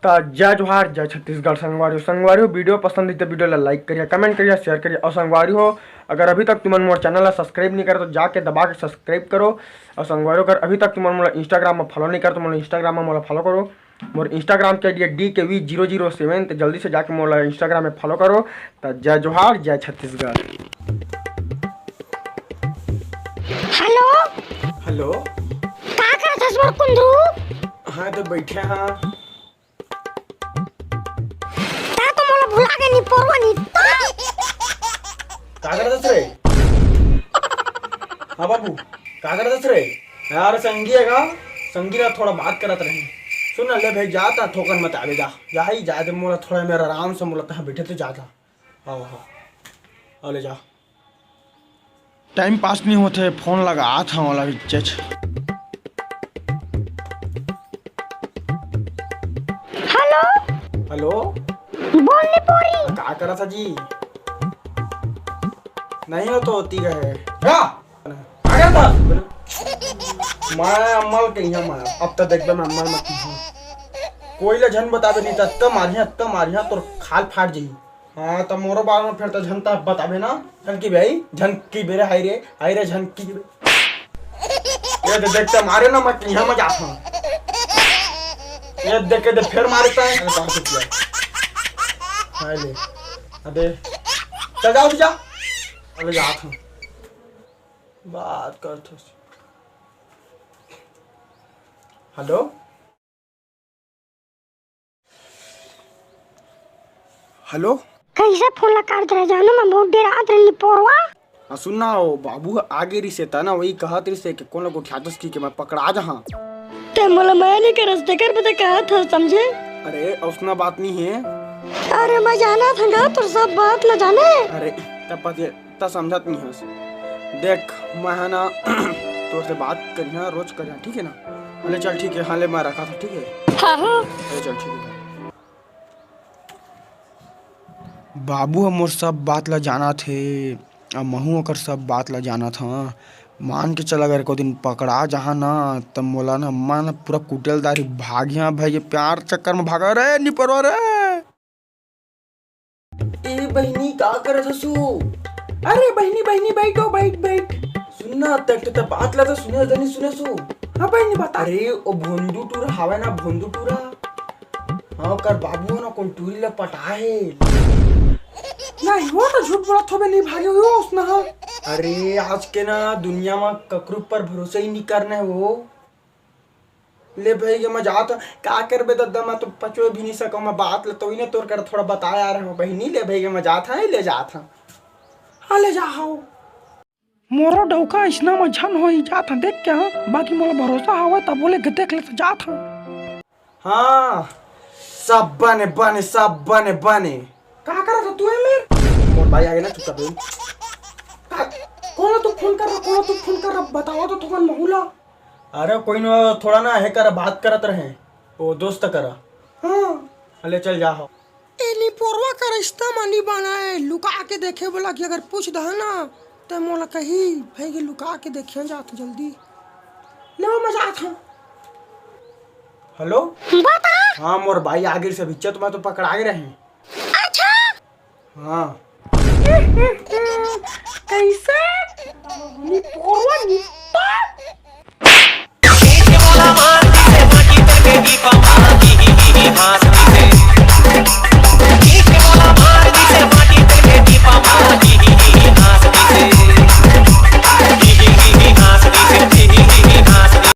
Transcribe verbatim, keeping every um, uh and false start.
त जय जोहार, जय छत्तीसगढ़ संगवारी हो। संगवारी हो, video पसंद हे त video ला like करिहा, comment करिहा, share करिहा। अउ संगवारी हो, अगर अभी तक तुमन मोर channel ला subscribe नहीं करे तो जाके दबा के subscribe करो। अउ संगवारी हो, अगर अभी तक तुमन मोला Instagram में follow नहीं करे तो मोला Instagram में मोला follow करो। मोर Instagram के ID हे D K V zero zero seven, त जल्दी से जाके मोला Instagram में follow करो। त जय जोहार, जय छत्तीसगढ़। Hello। Hello। का करत हस मोर कुंदरू? हाँ, तो बैठे हाँ। ता तो मोला भुला गे निपोरवा नी तो। का करत हस रे? हाँ बाबू, का करत हस रे? यार संगी हे का? संगी ला थोड़ा बात करत रहे। सुन ना ले भाई, जा ता थोकन मत आवे जा। जा ही जा दे मोला थोड़ा, मेरा आराम से मोला तहाँ बैठे तो जा ता। हाँ, हाँ। अउ ले जा। Time pass नहीं होथे, phone लगात हंव ओला बिच्चेच। Hello। Hello। बोल निपोरी। का करत हस जी? नहीं हो तो होती रहे। क्या? अरे बस। मैं अम्मा ल कहिया मैं, अब तो देखबे मैं अम्मा ल मैं कहिया। कोई ला झन बताबे नहीं, त अत्ता मारिया, अत्ता मारिया, तोर खाल फाट जाही। हाँ, त मोरो बारे में फेर त झन त बताबे ना। झन कहिबे, झन कहिबे रे, हाय रे, हाय रे, झन कहिबे। ये दे, देख, त मारे ना, मैं कहिया मैं जात हंव। ये देख के दे, फेर मारे त। अरे, कहाँ से किया? हाय ले। अबे, चल जाओ, जा। अबे, जात हंव। बात करत हस। Hello। Hello। कइसे phone ला काट दे रहे जानू, मैं बहुत देर आत रही पोरवा। हाँ, सुन ना, वो बाबू ह आगे रिसे ता ना, वही कहत रिसे कि कोन ला गोठियातस कि, कि मैं पकड़ा जहाँ। ते मोला मया नहीं करस, तेकर बदे कहत हस, समझे? अरे, उसना बात नहीं है। अरे, मैं जाना था गा, तोर सब बात ला जाने। अरे, तब पति त समझत नहीं हस। देख, मैं ह ना तोर से बात करिहा, रोज करिहा, ठीक है ना? अले चल ठीक है, हाँ ले मैं रखा था, ठीक है? हाँ, हाँ। अले चल ठीक है। बाबू ह मोर सब बात ला जानत हे, अब महू ओकर सब बात ला जानत हंव। मान के चल, अगर एको दिन पकड़ा जहाँ ना, त मोला ना अम्मा ना पूरा कुटेल दारी, भागिया भाई, ये प्यार चक्कर में भागा रे निपरवा रे। ए बहिनी, का करत हसु? अरे बहिनी, बहिनी, बैठो, बैठ, बैठ। सुन ना, त, त, त बात ला त सुने, जनी सुने सु। हाँ बहिनी, बता। अरे, ओ भोंदू टूरा हावय ना, भोंदू टूरा। हाँ, ओकर बाबू ह ना, कोन टूरी ला पटा हे। नहीं, वो तो झूठ बोलत होबे, नहीं भागे हो उसना, हाँ। अरे, आज के ना दुनिया में ककरो पर भरोसा ही नहीं करना है वो। ले भाई के मैं जात हंव। का करबे दद्दा, मैं तो पचवे भी नहीं सकंव, मैं बात ल तो ही ने तोर कर थोड़ा बताय आ रहे हंव बहिनी। ले भाई के मैं जात हंव, ले जात हंव। हाँ, ले जा, हाँ। मोरो डौका अइसना म झन होही, जात हंव देख के, हाँ, बाकी मोला भरोसा हवय, तब बोले के देख ले तो जात हंव। हाँ, सब बने, बने, सब बने, बने। का करत हस तू ए मेर? मोर भाई आगे ना, चुपचाप बैठ। का, कोन ला तू फोन कर रहा, कोन ला तू फोन कर रहा, बतावा तो थोकन महू ला। अरे कोई ना, थोड़ा ना हे कर बात करत रहे, वो दोस्त करा। हाँ। अले चल जा हो। ए निपोरवा कर रिश्ता मानी बनाए, लुका के देखे बोला कि अगर पूछ दहा ना, त मोला कही, "भाई के लुका के देखिया जात जल्दी।" ले वो मैं जात हंव। हेलो? बता। हाँ, मोर भाई आगे से बिच्चा तुम्हारा तो पकड़ा के रहे। अच्छा। हाँ। कैसे?